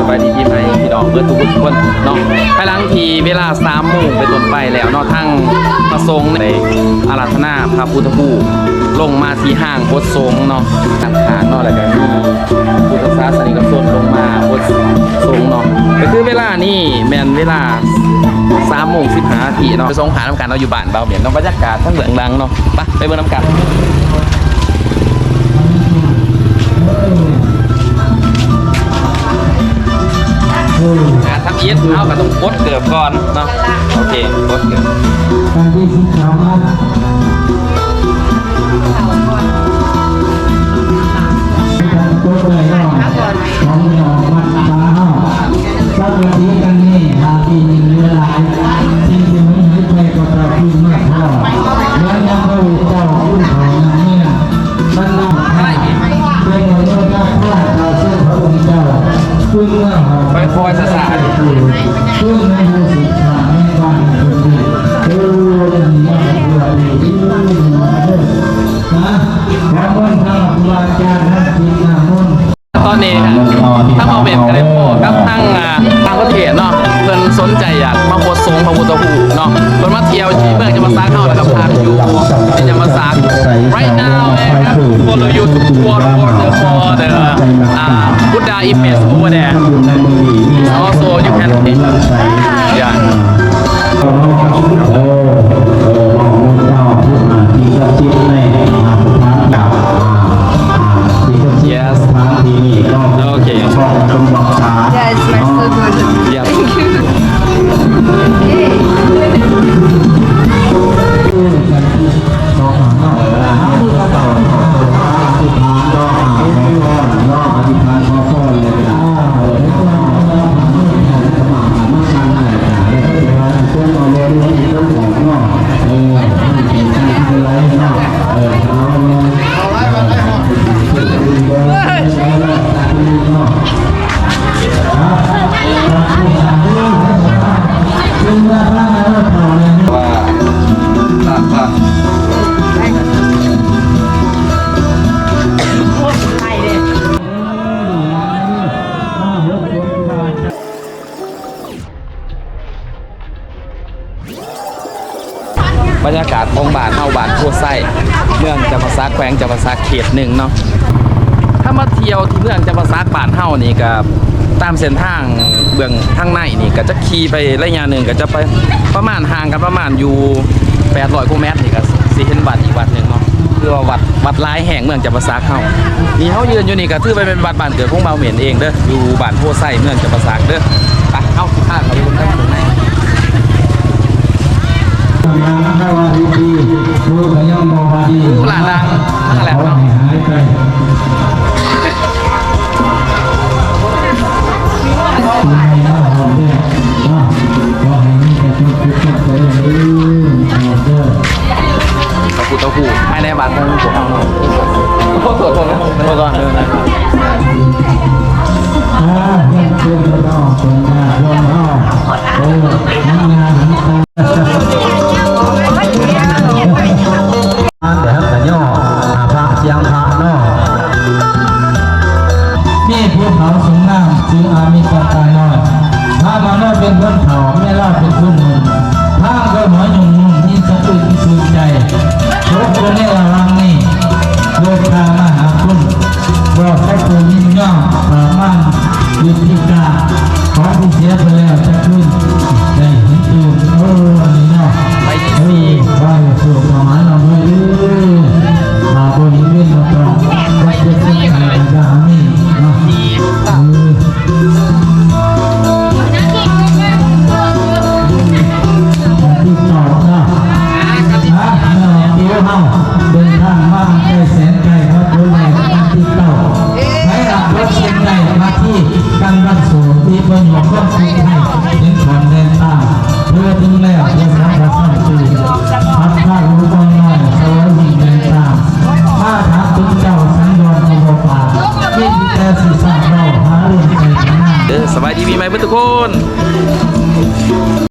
ສະບາຍດີປີໃໝ່ພີ່ນ້ອງເບິດທຸກໆຄົນເນາະ. ພາຍຫຼັງທີ່ເວລາສາມໂມງເປັນຕົ້ນໄປແລ້ວເນາະ, ທາງພະສົງໄດ້ອາລາທະນາພະພຸດທະຮູບລົງມາທີ່ຮ່າງບົດສົງເນາະ, ທາງຂ້າງເນາະ, ແລ້ວກໍມີພຸດທະສາສະນິກະຊົນລົງມາບົດສົງເນາະ. ກໍຄືເວລານີ້ແມ່ນເວລາສາມໂມງສິບຫ້ານາທີເນາະ. ໄປສົ່ງພະນຳກັນເນາະ ຢູ່ບ້ານບ່າວເໝັນເນາະ. ບັນຍາກາດທາງເບື້ອງຫຼັງເນາະ. ໄປ ໄປເບິ່ງນຳກັນ. ອ່າ ທຳອິດເຮົາກໍຕ້ອງປົດເກີບກ່ອນເນາະ. ໂອເຄ ປົດເກີບ. ອັນທີສິບສອງເນາະ ຕົກໄດ້ເນາະ ຂອງເຈົ້າວັດປ່າເຮົາ. ປົກກະຕິກັນນີ້ ຖ້າປີນີ້ເຫຼືອຫຼາຍ ສິ່ງທີ່ມັນຫາຍໄປກໍຈະຄືນມາພໍ ແລະ ນຳພະພຸດທະເຈົ້າຄືນເຂົ້ານຳເມືອ ມັນນຳພາ ເປັນໂອກາດພາເຂົ້າສູ່ພະອົງເຈົ້າ ຄືນເມືອຫອມ ຄ່ອຍໆ ຊ້າໆ ຄືນໃຫ້ຮູ້ສຶກສາໃນບ້ານເພິ່ນເດີ. ເອີ ອັນນີ້ມັນກໍຖືວ່າດີ ດີ ດີເດີ. ນະ ຂໍເຊີນທາງຄູບາອາຈານນຳກິນນ້ຳມົນ. ຕອນນີ້ທາງບ່າວເໝັນກໍໄດ້ພໍ້ກັບທາງ ອ່າ ຕ່າງປະເທດເນາະ, ເພິ່ນສົນໃຈຢາກມາບົດສົງພະພຸດທະຮູບເນາະ, ເພິ່ນມາທ່ຽວທີ່ເມືອງຈຳປາສັກເຮົາ ແລ້ວກໍພັກຢູ່ທີ່ຈຳປາສັກ. Right now, I have to follow you to tour for the, for the, uh, Buddha image over there. Also, you can, yeah. ເອີ ເອີ ເອີ ນ້ອງເຈົ້າຜູ້ມາທີ່ສັກສິດໃນ ອ່າ ສະຖານທີ່ ອ່າ ທີ່ສັກສິດ yes ສະຖານທີ່ນີ້ເນາະ. ໂອເຄ ຂອງສົມບັກສາ yeah, it's my so good. Yeah. Thank you. ເອີ ກັນ ຕໍ່ ເອີ ອະທິຖານເນາະ ຂໍພອນເນາະ ອະທິຖານຂໍພອນເລີຍ. ບັນຍາກາດຂອງບ້ານເຮົາ ບ້ານໂພໄຊ ເມືອງຈຳປາສັກ ແຂວງຈຳປາສັກ ເຂດໜຶ່ງເນາະ. ຖ້າມາທ່ຽວທີ່ເມືອງຈຳປາສັກບ້ານເຮົານີ້ ກໍຕາມເສັ້ນທາງເບື້ອງທາງໃນນີ້ ກໍຈະຂີ່ໄປໄລຍະໜຶ່ງ ກໍຈະໄປປະມານ ຫ່າງກັນປະມານຢູ່ແປດຮ້ອຍກວ່າແມັດນີ້ ກໍຊິເຫັນວັດອີກວັດໜຶ່ງເນາະ. ຄືວ່າວັດ ວັດຫຼາຍແຫ່ງເມືອງຈຳປາສັກເຮົາ. ນີ້ເຮົາຢືນຢູ່ນີ້ກໍຖືວ່າເປັນວັດບ້ານເກີດຂອງບ່າວເໝັນເອງເດີ ຢູ່ບ້ານໂພໄຊ ເມືອງຈຳປາສັກເດີ. ໄປ ເຮົາຊິພາເຂົ້າໄປເບິ່ງທາງຂ້າງໃນ. ໂອ້ ຫຼານນາງມາແລ້ວເນາະ. ພະພຸດທະຮູບພາຍໃນວັດຂອງພວກເຮົາເນາະ. ຂໍໂທດ ຂໍໂທດ ເມື່ອກ່ອນເດີນະ. ອ່າ ເຮືອນເພິ່ນເນາະ ເພິ່ນຍາດໂຍມເຮົາ ໂອ້ ທັງໜ້າທັງຕາ ແຕ່ຮັກກະຍໍ ອ່າ ພະສຽງພະເນາະ. ມີຜູ້ເຖົ້າສູງງາມ ຊື່ອາມິດຕະຕານ້ອຍ. ພາມານ້ອຍເປັນຄົນເຖົ້າ ແມ່ລາວເປັນຄົນໜຸ່ມ. ທາງກໍນ້ອຍໜຸ່ມໆ ມີສະອຶດຊື່ນໃຈ. ຕົກຢູ່ໃນລະຫວ່າງນີ້ ໂລກາມະຫາຄຸນ ບໍ່ຈັກຜູ້ຍິນຍອມປະມານ ວິທີການຂອງທີ່ເສຍໄປແລ້ວຈະຄືນໄດ້ເຫັນຕື່ມ. ໂອ້ ອັນນີ້ເນາະ ເອີ ຂໍໃຫ້ໂຊກປະມານນຳດ້ວຍເດີ. ຖ້າບໍ່ເຫັນເວັນນຳຕ້ອງ ວັດເຈັດສິບແປດ ອາຈານນີ້ເນາະ. ເອີ ຕິດຕໍ່ເນາະ ຮະ ເນາະ ເອີ ເຮົາເດີນທາງມາໄກແສນ